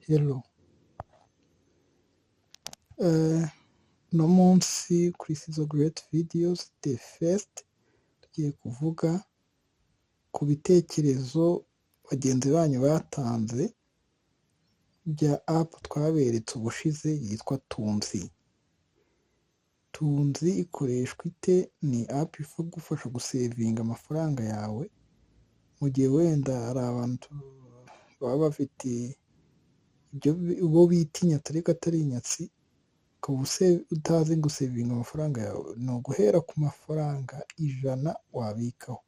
Hello, uno munsi kuri Sizo Great Videos The First tugiye kuvuga ku bitekerezo bagenzi banyu batanze bya app twaberetse ubushize yitwa Tunzi. Tunzi ikoreshwa ite? Ni app igufasha gusevinga amafaranga yawe mu gihe wenda hari abantu baba bafite ibyo bo bita inyatsi ariko atari inyatsi, ukaba utazi gusevinga amafaranga yawe. Ni uguhera ku mafaranga 100 wabikaho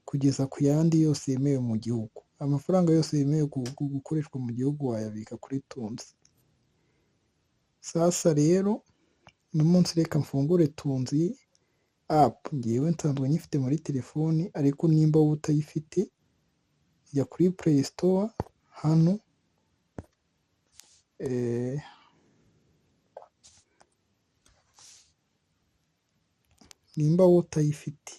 kugeza ku yandi yose yemewe mu gihugu. Amafaranga yose yemewe gukoreshwa mu gihugu wayabika kuri Tunzi. Sasa rero uno munsi reka mfungure Tunzi app, njyewe nsanzwe nyifite muri telefoni, ariko nimba wowe utayifite jya kuri Play Store hano, nimba wowe utayifite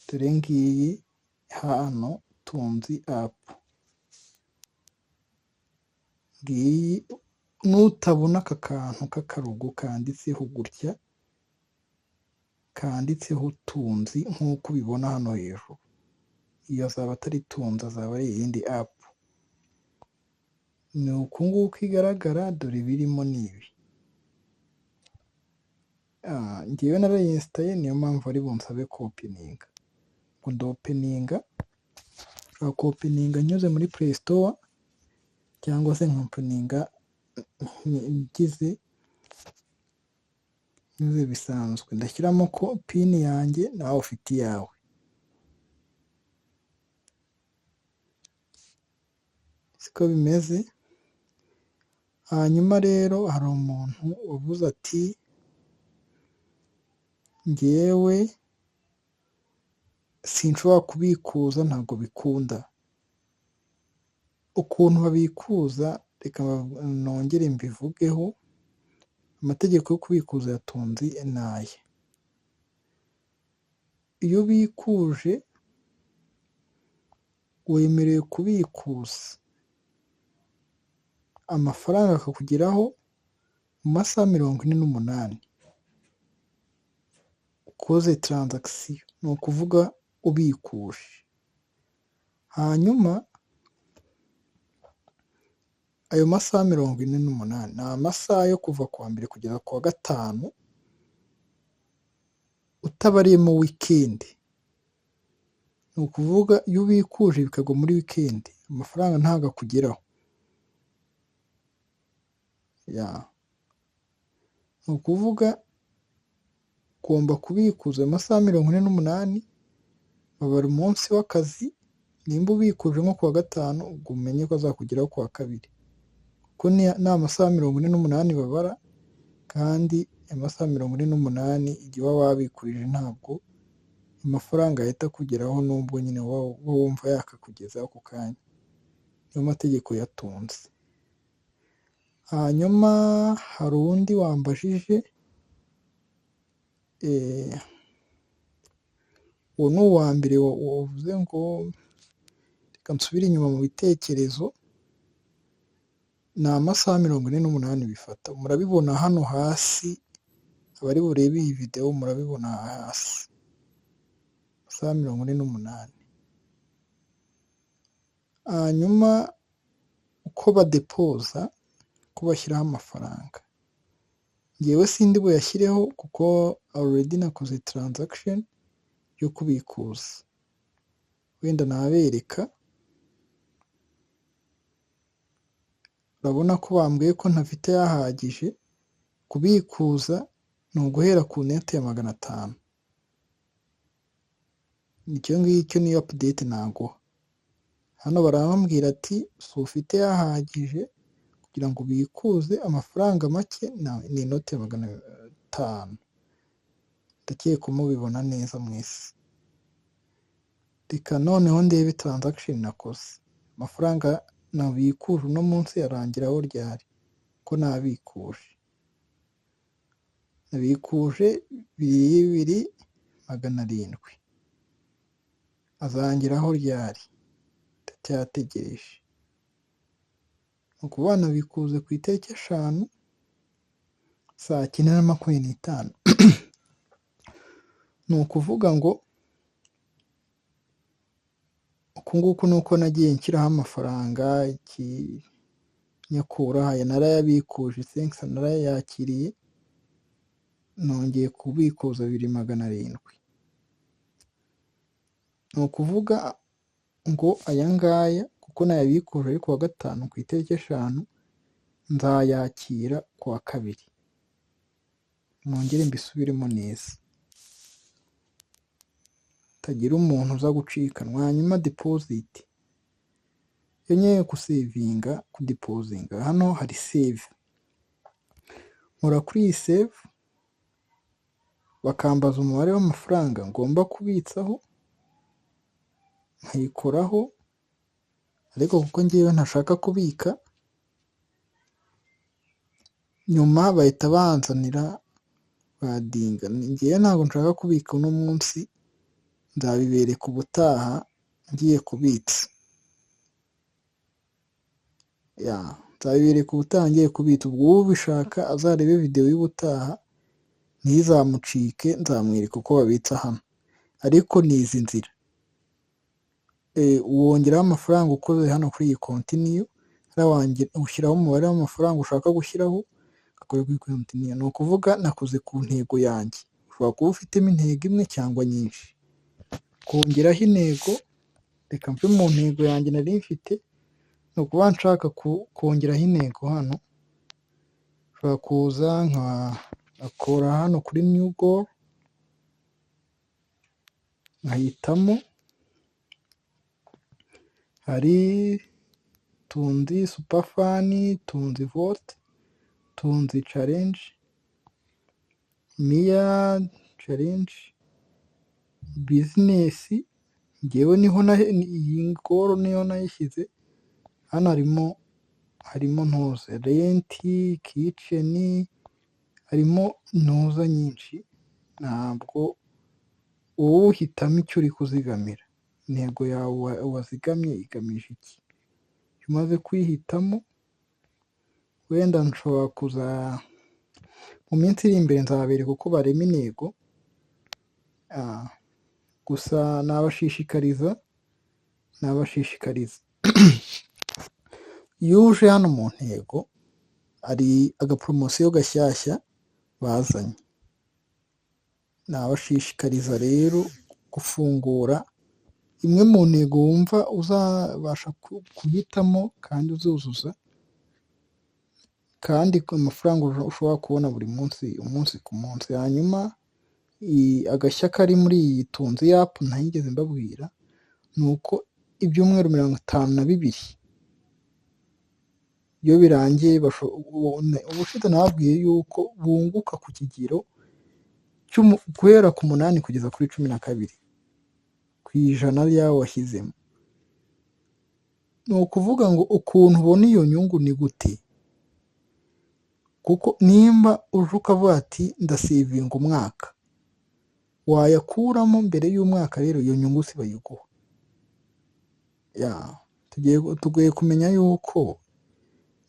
dore ngiyi hano Tunzi app ngiyi. Nutabona aka kantu k'akarugo kanditseho gutya, kanditseho Tunzi nk'uko ubibona hano hejuru, iyo azaba atari Tunzi, azaba ari iyindi app. Ni uku nguku igaragara, dore ibirimo ni ibi. Njyewe narayinstaye, niyo mpamvu ari bunsabe kopeninga. Ngo ndopeninga, nshobora kopeninga nyuze muri Play Store cyangwa se nkopeninga ngize nyuze bisanzwe. Ndashyiramo ko pini yanjye, nawe ufite iyawe. Siko bimeze. Hanyuma rero hari umuntu wavuze ati njyewe sinshobora kubikuza, ntabwo bikunda. Ukuntu babikuza reka nongere mbivugeho. Amategeko yo kubikuza ya Tunzi ni aya: iyo ubikuje wemerewe kubikuza amafaranga akakugeraho mu masaha 48 ukoze transaction, ni ukuvuga ubikuje. Hanyuma ayo masaha 48 ni amasaha yo kuva kuwa mbere kugera kuwa gatanu, utabariyemo weekend. Ni ukuvuga iyo ubikuje bikagwa muri weekend, amafaranga ntabwo akugeraho. Ni ukuvuga ugomba kubikuza amasaha 48, babara umunsi w'akazi. Nimba ubikuje nko kuwa gatanu, ubwo umenye ko azakugeraho kuwa kabiri, kuko ni amasaha 48 babara, kandi amasaha 48 igihe uba wabikurije ntabwo amafaranga ahita akugeraho, nubwo nyine uba wumva yakakugezaho ako kanya. Niyo mategeko ya Tunzi. Hanyuma hari undi wambajije, uwo ni uwa mbere wavuze ngo reka nsubire inyuma mu bitekerezo. Ni amasaha 48 bifata, murabibona hano hasi, abari burebe iyi video murabibona hasi, amasaha 48. Hanyuma uko badepoza, uko bashyiraho amafaranga, njyewe sindi buyashyireho kuko already nakoze transaction yo kubikuza, wenda nabereka. Urabona ko bambwiye ko ntafite yahagije. Kubikuza ni uguhera ku noti ya 500. Icyo ngicyo niyo update naguha. Hano barambwira ati si ufite yahagije kugira ngo ubikuze amafaranga make, ni inoti ya 500. Ndakeka mubibona neza mwese. Reka noneho ndebe transaction nakoze. Amafaranga nabikuje uno munsi arangiraho ryari? Ko nabikuje, nabikuje 2700, azangiraho ryari? Ndacyategereje. Ni ukuvuga nabikuze ku itariki 5 saa 9:25. Ni ukuvuga ngo uku nguku ni uko nagiye nshyiraho amafaranga nyakuraho, aya narayabikuje, senkisa narayakiriye, nongeye kubikuza 2700. Ni ukuvuga ngo aya ngaya kuko nayabikuje ari kuwa gatanu ku itariki 5, nzayakira kuwa kabiri. Mwongere mbisubiremo neza, hatagira umuntu uza gucikanwa. Hanyuma deposit, iyo ngiye gusevinga, kudepozinga, hano hari save, nkora kuri iyi save, bakambaza umubare w'amafaranga ngomba kubitsaho, nkayikoraho, ariko kuko njyewe ntashaka kubika, nyuma bahita banzanira badinga. Njyewe ntabwo nshaka kubika uno munsi, nzabibereka ubutaha ngiye kubitsa. Nzabibereka ubutaha ngiye kubitsa, ubwo ubishaka azarebe videwo y'ubutaha ntizamucike, nzamwereka uko babitsa hano. Ariko ni izi nzira, wongeraho amafaranga ukoze hano kuri iyi continue, ushyiraho umubare w'amafaranga ushaka gushyiraho, ugakora kuri continue. Ni ukuvuga nakoze ku ntego yanjye, ushobora kuba ufitemo intego imwe cyangwa nyinshi. Kongeraho intego, reka mve mu ntego yanjye nari mfite, ni ukuvuga nshaka kongeraho intego hano, nshobora kuza nkakora hano kuri new goal, nkahitamo hari Tunzi Super Fun, Tunzi Vault, Tunzi Challenge, Miya Challenge, business, njyewe niho iyi goal niyo nayishyize, hano harimo ntuza rent, kitchen, harimo ntuza nyinshi, ntabwo wowe uhitamo icyo uri kuzigamira, intego yawe wazigamye igamije iki? Iyo umaze kuyihitamo, wenda nshobora kuza mu minsi iri imbere nzabereka uko barema intego, gusa nabashishikariza iyo uje hano mu ntego hari agaporomosiyo gashyashya bazanye, nabashishikariza rero gufungura imwe mu ntego wumva uzabasha guhitamo kandi uzuzuza, kandi amafaranga ushobora kubona buri munsi, umunsi ku munsi. Hanyuma agashya kari muri iyi Tunzi app ntayigeze mbabwira, ni uko ibyumweru 52 iyo birangiye, ubushize nababwiye yuko bunguka ku kigero guhera ku 8 kugeza kuri 12% ryawe washyizemo. Ni ukuvuga ngo ukuntu ubona iyo nyungu ni gute? Kuko nimba uje ukavuga ati ndasevinga umwaka, wayakuramo mbere y'umwaka, rero iyo nyungu si bayiguha. Tugiye kumenya yuko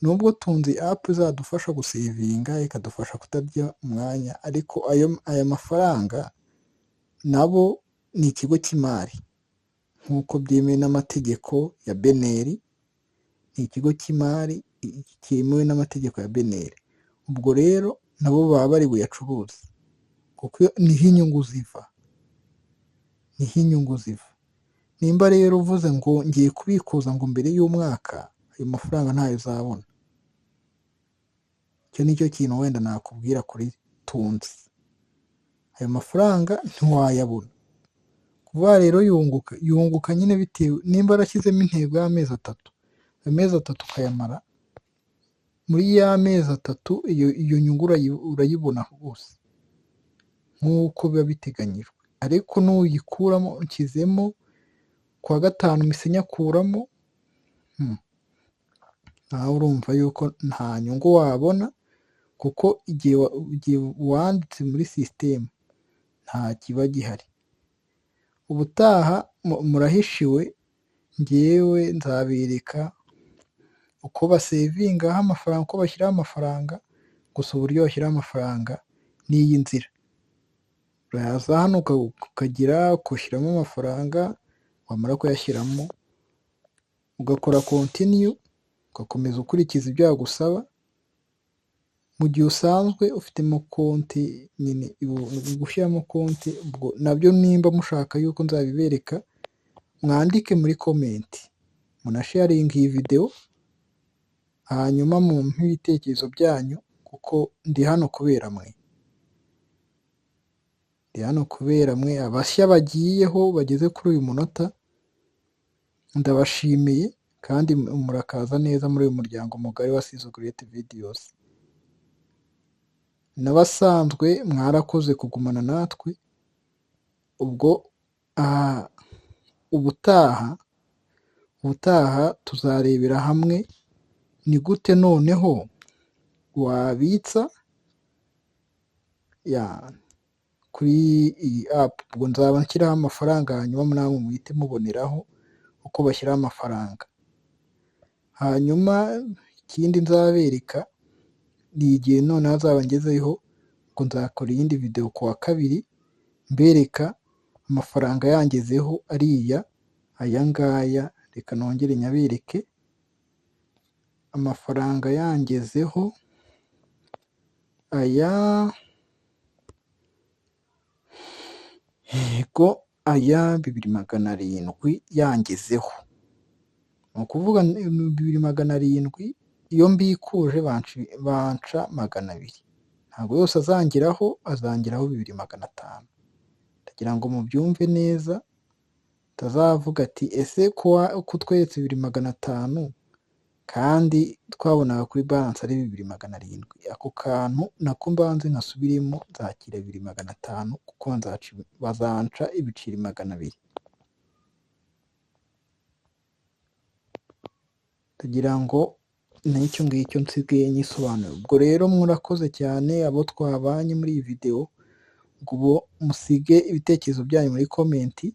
nubwo Tunzi app izadufasha gusevinga, ikadufasha kutarya umwanya, ariko aya mafaranga nabo ni ikigo cy'imari nk'uko byemewe n'amategeko ya BNR, ni ikigo cy'imari cyemewe n'amategeko ya BNR. Ubwo rero nabo baba bari buyacuruze, kuko niho inyungu ziva, niho inyungu ziva. Nimba rero uvuze ngo ngiye kubikuza ngo mbere y'umwaka, ayo mafaranga ntayo uzabona. Icyo ni cyo kintu wenda nakubwira kuri Tunzi, ayo mafaranga ntiwayabona. Kuvuga rero yunguka, yunguka nyine bitewe nimba warashyizemo intego y'amezi 3, amezi 3 ukayamara, muri ya mezi 3 iyo nyungu urayibona rwose nk'uko biba biteganyijwe. Ariko nuyikuramo unshyizemo kuwa gatanu mpise nyakuramo, nawe urumva yuko nta nyungu wabona, kuko igihe wanditse muri sisitemu nta kiba gihari. Ubutaha murahishiwe, Njyewe nzabereka uko basevingaho amafaranga, uko bashyiraho amafaranga, gusa uburyo bashyiraho amafaranga ni iyi nzira. Uraza hano ukagira ugashyiramo amafaranga, wamara kuyashyiramo ugakora continue, ugakomeza ukurikiza ibyo bagusaba, mu gihe usanzwe ufitemo konti nyine, gushyiramo konti ubwo nabyo nimba mushaka yuko nzabibereka, mwandike muri comment, munasharinge iyi video, hanyuma mumpe ibitekerezo byanyu kuko ndi hano kubera mwe. Ndi hano kubera mwe, abashya bagiyeho bageze kuri uyu munota, ndabashimiye kandi murakaza neza muri uyu muryango mugari wa Sizo Great Videos. N'abasanzwe mwarakoze kugumana natwe, ubwo ubutaha tuzarebera hamwe ni gute noneho wabitsa kuri iyi app. Ubwo nzaba nshyiraho amafaranga, hanyuma namwe muhite muboneraho uko bashyiraho amafaranga. Hanyuma ikindi nzabereka ni igihe noneho azaba ngezeho, ubwo nzakora iyindi video ku wa kabiri mbereka amafaranga yangezeho ariya aya ngaya. Reka nongere nyabereke amafaranga yangezeho aya, yego aya 2700 yangezeho. Ni ukuvuga 2700 iyo mbikuje banca 200, ntabwo yose azangeraho, azangeraho 2500. Ndagira ngo mubyumve neza, utazavuga ati ese ko utweretse 2500 kandi twabonaga kuri balance ari 2700. Ako kantu nako mbanze nkasubiremo, nzakira 2500 kuko bazanca ibiceri 200. Ndagira ngo n'icyo ngicyo nsigaye nyisobanura. Ubwo rero murakoze cyane abo twabanye muri iyi video, ubwo musige ibitekerezo byanyu muri comment,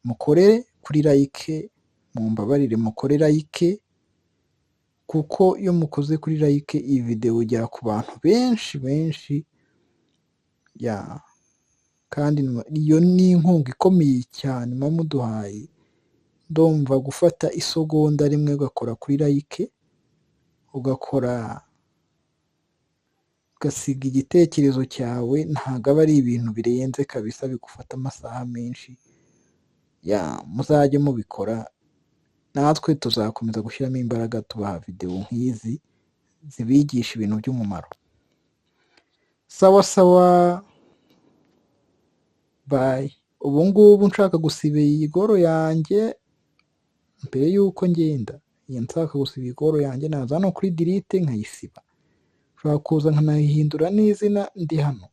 mukore kuri like, mumbabarire mukore like, kuko iyo mukoze kuri like iyi video igera ku bantu benshi benshi, kandi iyo ni inkunga ikomeye cyane muba muduhaye. Ndumva gufata isegonda rimwe ugakora kuri like, ugakora ugasiga igitekerezo cyawe, ntabwo aba ari ibintu birenze kabisa bigufata amasaha menshi. Muzajye mubikora, natwe tuzakomeza gushyiramo imbaraga tubaha video nk'izi zibigisha ibintu by'umumaro. Sawa sawa, bye. Ubu ngubu nshaka gusiba iyi goro yanjye mbere y'uko ngenda, iyo nshaka gusiba iyi goro yanjye naza hano kuri delete nkayisiba. Nshobora kuza nkanayihindura n'izina ndi hano,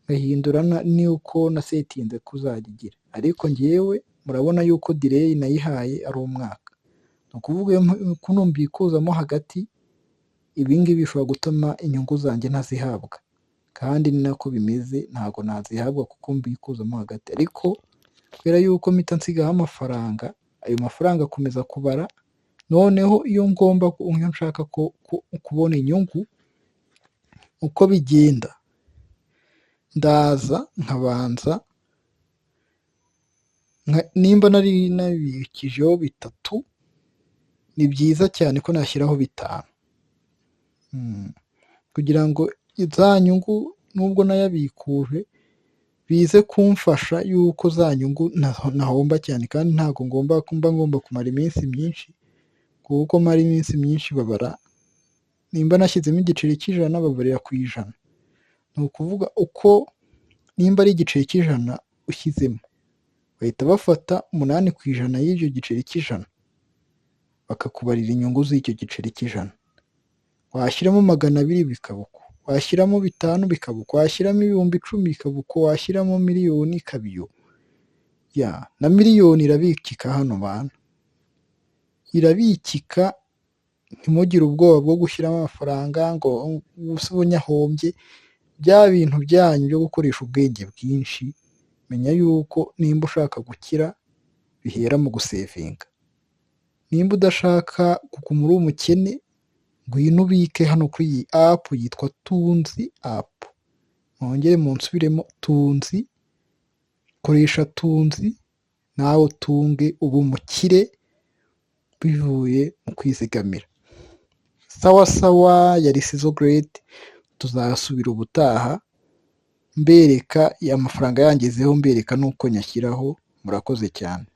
nkahindura n'uko nasetinze ko uzajya igira, ariko njyewe murabona yuko delay nayihaye ari umwaka. Ni ukuvuga kuno mbikuzamo hagati, ibi ngibi bishobora gutuma inyungu zanjye ntazihabwa, kandi ni nako bimeze, ntabwo nazihabwa kuko mbikuzamo hagati. Ariko kubera yuko mpita nsigaho amafaranga, ayo mafaranga akomeza kubara, noneho iyo ngomba, iyo nshaka kubona inyungu uko bigenda, ndaza nkabanza nimba nari nabikijeho 3, ni byiza cyane ko nashyiraho 5, kugira ngo za nyungu nubwo nayabikuje bize kumfasha yuko za nyungu nahomba cyane, kandi ntabwo ngomba mba ngomba kumara iminsi myinshi, kuko mara iminsi myinshi babara, nimba nashyizemo igiceri cy'ijana babarira ku 100. Ni ukuvuga uko nimba ari igiceri cy'ijana ushyizemo, bahita bafata 8% y'icyo giceri cy'ijana, bakakubarira inyungu z'icyo giceri cy'ijana. Washyiramo 200 bikaba uko, washyiramo 5 bikaba uko, washyiramo 10,000 bikaba uko, washyiramo miliyoni ikaba iyo. Na miliyoni irabikika hano bana, irabikika. Ntimugire ubwoba bwo gushyiramo amafaranga ngo ubunyahombye, bya bintu byanyu byo gukoresha ubwenge bwinshi. Menya yuko nimba ushaka gukira bihera mu gusevinga. Nimba udashaka kuguma uri umukene, ngwino ubike hano kuri iyi app yitwa Tunzi App. Mwongere munsubiremo: Tunzi. Koresha Tunzi nawe utunge, ube umukire bivuye mu kwizigamira. Sawa sawa, yari Sizo Great. Tuzasubira ubutaha mbereka amafaranga yangezeho, mbereka n'uko nyashyiraho. Murakoze cyane.